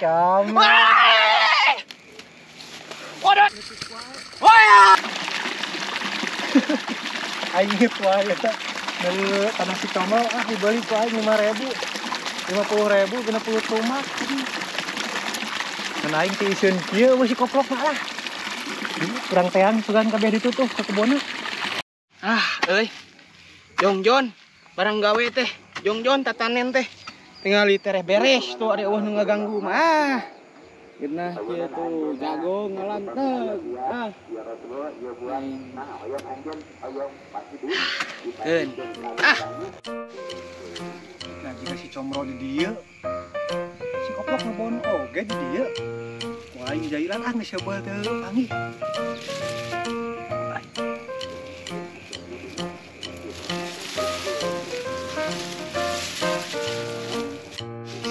Kamu. Waduh. Wah. Aing wae eta. Dari tanah si Comel ah dibeli ku aing 5.000. 50.000 60 tumak. Kan aing teh iseun kieu we si koplok mah lah. Kurang teang sugan kabeh ditutup ke kebonna. Ah, euy. Jongjon, barang gawe teh. Jongjon tatanen teh. Tinggal tereh beres tuh ada eueuh nu ngaganggu mah. Ah. Geunah kieu tuh jago ngalanteg. Ah. Keun. Ah. Nah, jika si Comro di dieu, si koplok ngebon oge di dieu. Ku aing jailan ah geus seubeuh teu panggih.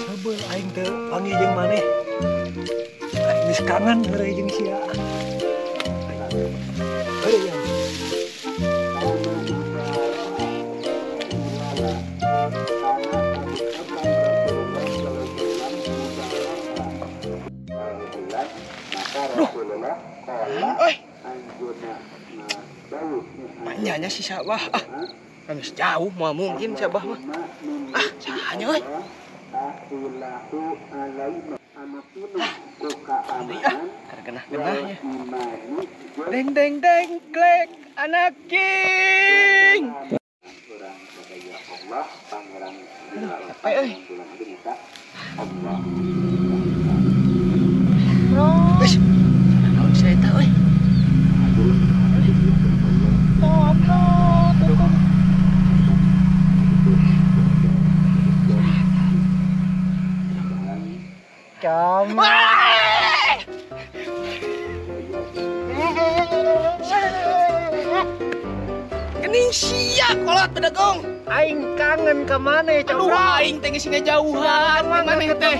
Seubeuh aing teu panggih jeung maneh. Aing geus kangen heureuy jeung sia. Heueuh ya. Oi. Banyaknya si Sabah. Ah, kan jauh mau mungkin Sabah mah. Ah, sahanya euy. Ah, karena-genahnya. Deng deng deng klek anak king. Aduh, apa euy? Wis. Naon sia eta euy? Kamu. Kening sia kolot bedegong. Aing kangen ka maneh, Comro. Aduh, aing teh geus ngajauhan maneh teh.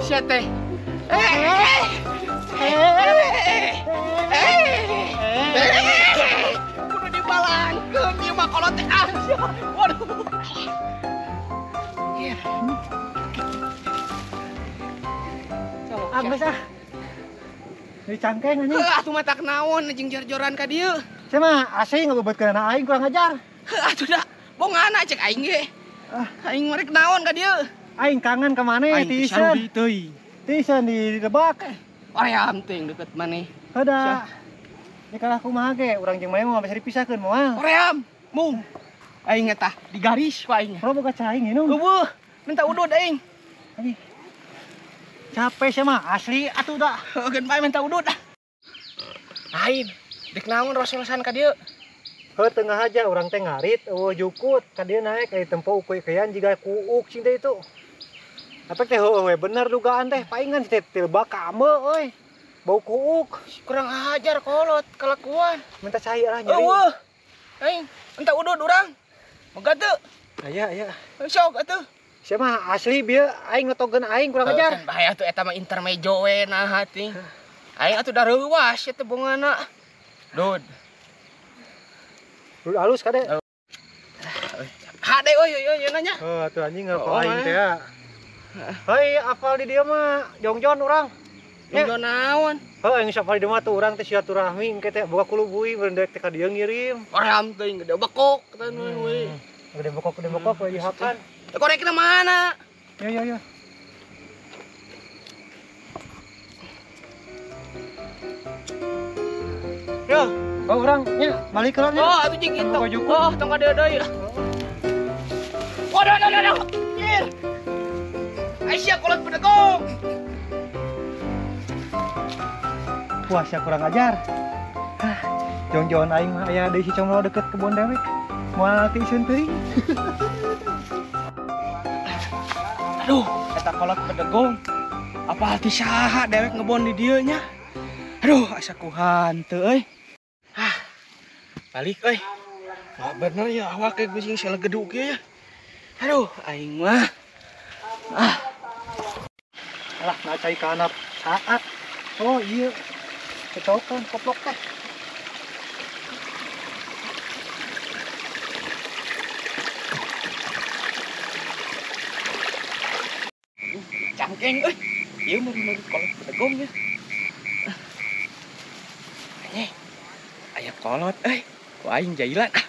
Sia teh. Kudu dibalangkeun ieu mah kolot teh. Ah, sia. Waduh. Ah, geus ah. Dicangkeng anjing. Heuh, atuh mah tak naon jeung jor-joran ka dieu. Sia mah asing ngabebeutkeun anak aing kurang ajar. Heuh, atuh da bongana cek aing ge. Ah, aing mah rek naon ka dieu. Aing kangen ka maneh tiiseun. Tiiseun di lebak. Oream teuing deket maneh. Heuh da. Ini kalah kumaha ge urang jeung maneh mah bisa dipisahkeun moal. Oream, mung. Aing eta di garis ku aing. Bro boga cai nginum. Eueuh, minta udud aing. Anjing. Capek sih mah asli atuh da. Heuh, bae minta udud ah. Lain, dek naon rasul-rasulan ka dieu? Heuh, tengah aja urang teh ngarit eueuh jukut ka dieu naek aya tempo ukuy-ukuyan jiga kuuk cing teh itu. Apa teh heueuh we bener dugaan teh paingan teh tilbak ka ame euy. Bau kuuk. Kurang ajar kolot kelakuan. Minta cai lah nyeri. Eueuh. Aing minta udud urang. Moga teu. Aya aya. Sok atuh. Sia mah asli bieu aing ngetogeun aing kurang ajar. Kan bahaya atuh eta mah intermejo we nah ting. Aing atuh da reuwas eta bongana. Dud. Dud halus kade. Hade euy euy nanya. Heuh atuh anjing ngapa aing teh ya. Heuy apal di dieu mah jongjon urang. Jongjon naon? Heuh aing sapal di dieu mah tuh urang teh silaturahmi engke teh boga kulubui beurendek teh ka dieu ngirim. Oram teuing gede bekok teh we. Gede bekok we dihakan. Korekna mana? Ya ya ya. Yo, oh urang nya balik ke nya. Oh, atuh jeung itu. Oh, tong ka dieu deui. Waduh, waduh, waduh. Nyir. Aisyah kolot bedegong. Wah, sia kurang ajar. Hah, jongjon aing mah aya deui si Comro deket kebon dewek. Moal tiiseun teuing. Aduh, eta kolot bedegong. Apa hati saha dewek ngebon di dieu nya? Aduh, asa ku hanteu euy. Hah. Balik euy. Wah, bener ya awak ge geus salegeduk kieu ya. Aduh, aing mah. Ah. Alah, nah cai kanap saat. Oh iya. Kecokan koplok teh. Cangkeng euy. Ieu meureun kolot bedegong ya. Anjing. Aya kolot euy. Ku aing jailan ah.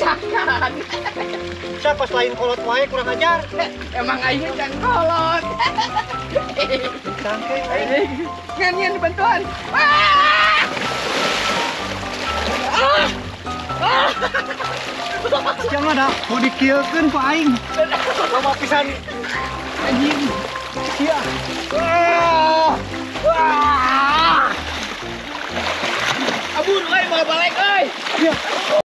Rasakan. Siapa selain kolot wae kurang ajar? Emang aing can kolot. Sangke aing. Ngan bantuan. Jangan dah, mau dikieukeun ku aing. Loba pisan anjing. Sia. Wah. Abur euy, mau balik euy. Iya.